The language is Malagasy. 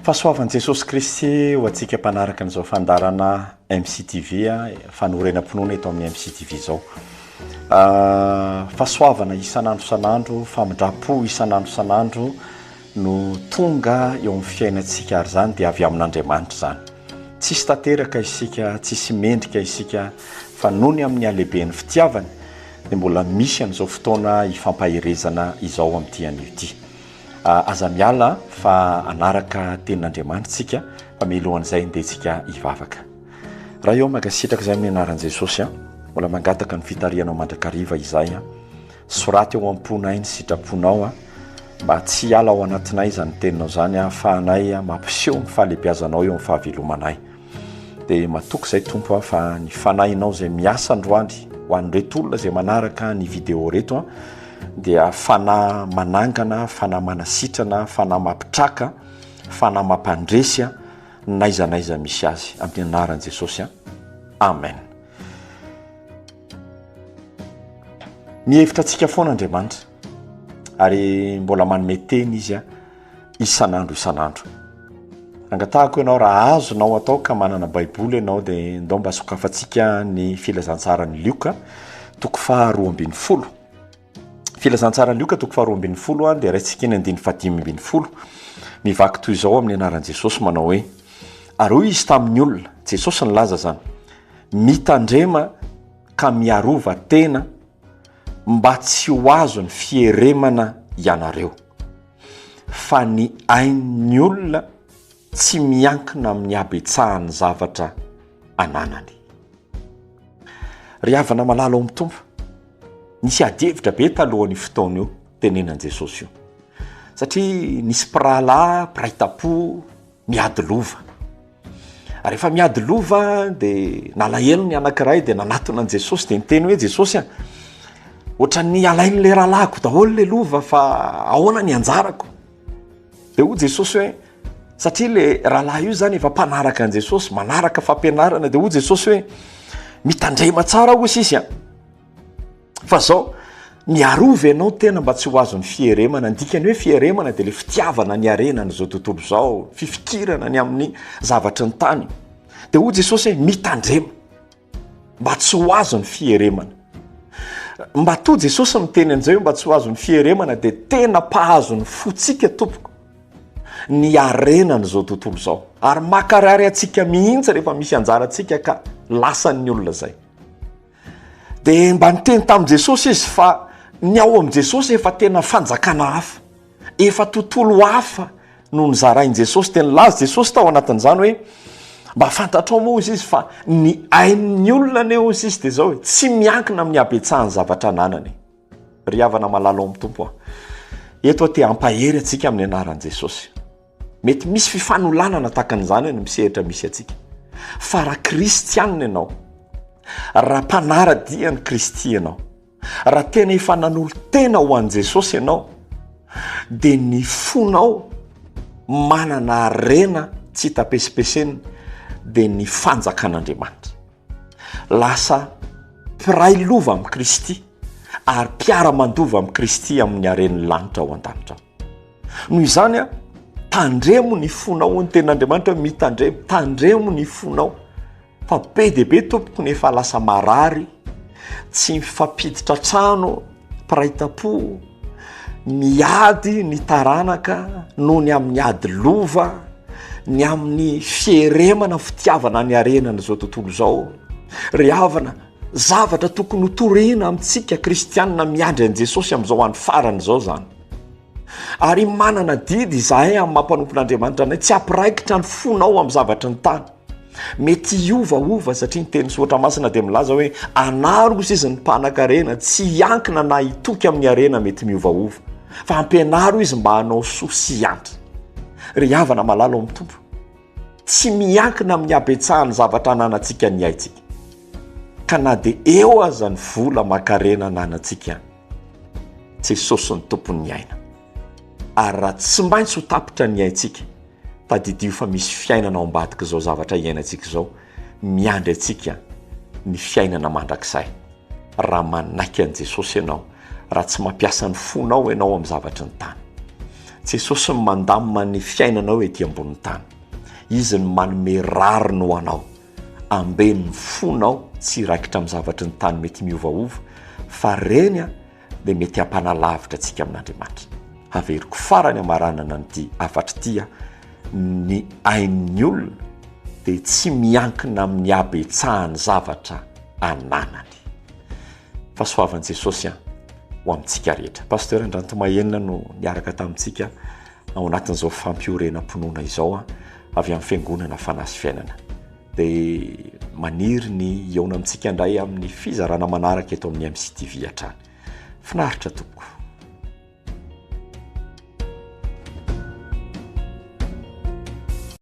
Fahasoavan'i Jesosy Kristy ho antsika mpanaraka an'izao fandaharana MCTV, fanorenam-pinoana eto amin'ny MCTV izao. Fahasoavana isan'andro isan'andro, famindram-po isan'andro isan'andro no tonga eo amin'ny fiainantsika ary izany dia avy amin'Andriamanitra izany. Tsisy tanteraka isika, tsisy mendrika isika fa noho ny amin'ny halehiben'ny fitiavany dia mbola misy an'izao fotoana ifampaherezana izao amin'ity anio ity. Aza miala fa hanaraka tenin'Andriamanitra tsika fa mialohan'izay ndeha tsika hivavaka. Ray ô mankasitraka izay amin'ny anaran'i Jesosy a. Mbola mangataka ny fitarihanao mandrakariva izahay a. Soraty ao am-ponay ny sitraponao a. Mba tsy hiala ao anatinay izany teninao izany ahafahanay mampiseho ny fahalehibiazanao eo amin'ny fahavelomanay. Dia matoky izay Tompo a fa ny fanahinao izay miasa androany ho an'ireto olona izay manaraka ny vidéo reto a dia fanahy manangana, fanahy manasitrana, fanahy mampitraka, fanahy mampandresy a n'aiza n'aiza misy azy amin'ny anaran'i Jesosy a. Amen. Mihevitra antsika foana Andriamanitra ary mbola manome teny izy a isan'andro isan'andro. Angatahako ianao raha azonao atao ka manana baiboly ianao dia ndao mba sokafantsika ny filazantsaran'i Lioka toko faha 12. Filazantsaran'i Lioka toko faha 12 dia raintsika ny andininy faha 15. Mivaky toy izao amin'ny anaran'i Jesosy manao hoe: Ary hoy izy tamin'ny olona, Jesosy nilaza izany, mitandrema ka miarova tena mba tsy ho azon'ny fieremana ianareo. Fa ny ain'ny olona tsy miankina amin'ny habetsahan'ny zavatra ananany. Ry havana malala ao amin'ny Tompo, nisy adihevitra be talohan'io fotoana io tenenan'i Jesosy io. Satria nisy mpirahalahy, mpiray tampo, miady lova. Rehefa miady lova dia nalahelo ny anankiray dia nanatona an'i Jesosy dia niteny hoe Jesosy a, ohatran'ny alain'ilay rahalahiko daholo ilay lova fa ahoana ny anjarako? Dia hoy Jesosy hoe satria ilay rahalahy io zany efa mpanaraka an'i Jesosy, manaraka fampianarana, dia hoy Jesosy hoe mitandrema tsara hoy sisy a. Fa zao, miarova ianao tena mba tsy ho azon'ny fieremana. Ny dikan'ny hoe fieremana dia ilay fitiavana ny harenan'izao tontolo izao, fifikirana ny amin'ny zavatry ny tany. Dia hoy Jesosy hoe mitandrema mba tsy ho azon'ny fieremana. Mba toa Jesosy miteny an'izay hoe mba tsy ho azon'ny fieremana dia tena mpahazo ny fontsika tompoko ny harenan'izao tontolo izao. Ary makarary antsika mihitsy rehefa misy anjarantsika ka lasan'ny olona izay. Dia mba niteny tamin'i Jesosy izy fa ny ao amin'i Jesosy efa tena fanjakana hafa, efa tontolo hafa no nozarain'i Jesosy. Dia nilaza Jesosy tao anatin'izany hoe, mba fantatrao moa hozy izy fa ny ain'ny olona anie hozy izy dia izao e, tsy miankina amin'ny habetsahan'ny zavatra ananany. Ry havana malala ao amin'ny Tompo a, eto aho te hampahery antsika amin'ny anaran'i Jesosy. Mety misy fifanolanana tahaka an'izany any amin'ny sehatra misy antsika. Fa raha kristianina ianao, raha mpanara-dia an'i Kristy ianao, raha tena efa nanolo-tena ho an'i Jesosy ianao, dia ny fonao manana harena tsy hita pesipesenina, dia ny fanjakan'Andriamanitra. Lasa mpiray lova amin'i Kristy ary mpiara-mandova amin'i Kristy amin'ny haren'ny lanitra ao an-danitra ao. Noho izany a, tandremo ny fonao, hoy ny tenin'Andriamanitra hoe mitandremo, tandremo ny fonao. Fa be dia be tompoko ny efa lasa marary, tsy mifampiditra trano, mpiray tampo, miady ny taranaka noho ny amin'ny ady lova, ny amin'ny fieremana fitiavana ny harenan'izao tontolo izao. Ry havana, zavatra tokony ho torina amintsika kristianina miandry an'i Jesosy amin'izao andro farany izao izany. Ary manana adidy izahay amin'ny maha mpanompon'Andriamanitra anay tsy hampiraikitra ny fonao amin'ny zavatry ny tany. Mety hiovaova satria ny teny soratra masina dia milaza hoe anaro ozy izy ny mpanan-karena tsy hiankina na hitoky amin'ny harena mety miovaova fa ampianaro izy mba hanao soa sy hiantra. Ry havana malala ao amin'ny Tompo, tsy miankina amin'ny habetsahan'ny zavatra ananantsika ny aintsika. Ka na dia eo aza ny vola aman-karena ananantsika, Jesosy no tompon'ny aina. Ary raha tsy maintsy ho tapitra ny aintsika, tadidio fa misy fiainana ao ambadik'izao zavatra iainantsika izao, miandry antsika ny fiainana mandrakizay. Raha manaiky an'i Jesosy ianao, raha tsy mampiasa ny fonao ianao amin'ny zavatry ny tany. Jesosy no mandamina ny fiainanao ety ambonin'ny tany. Izy no manome rariny ho anao. Ambeno ny fonao tsy hiraikitra amin'ny zavatry ny tany mety miovaova, fa reny dia mety hampanalavitra antsika amin'Andriamanitra. Haveriko farany hamaranana an'ity hafatra ity aho, ny ain'ny olona dia tsy miankina amin'ny habetsahan'ny zavatra ananany. Fahasoavan'i Jesosy an, ho amintsika rehetra. Pasteur Andrantomahenina no niaraka tamintsika ao anatin'izao fampiorenam-pinoana izao an, avy amin'ny Fiangonana Fanahy sy Fiainana. Dia maniry ny hihaona amintsika indray amin'ny fizarana manaraka eto amin'ny MCTV hatrany. Finaritra tompoko.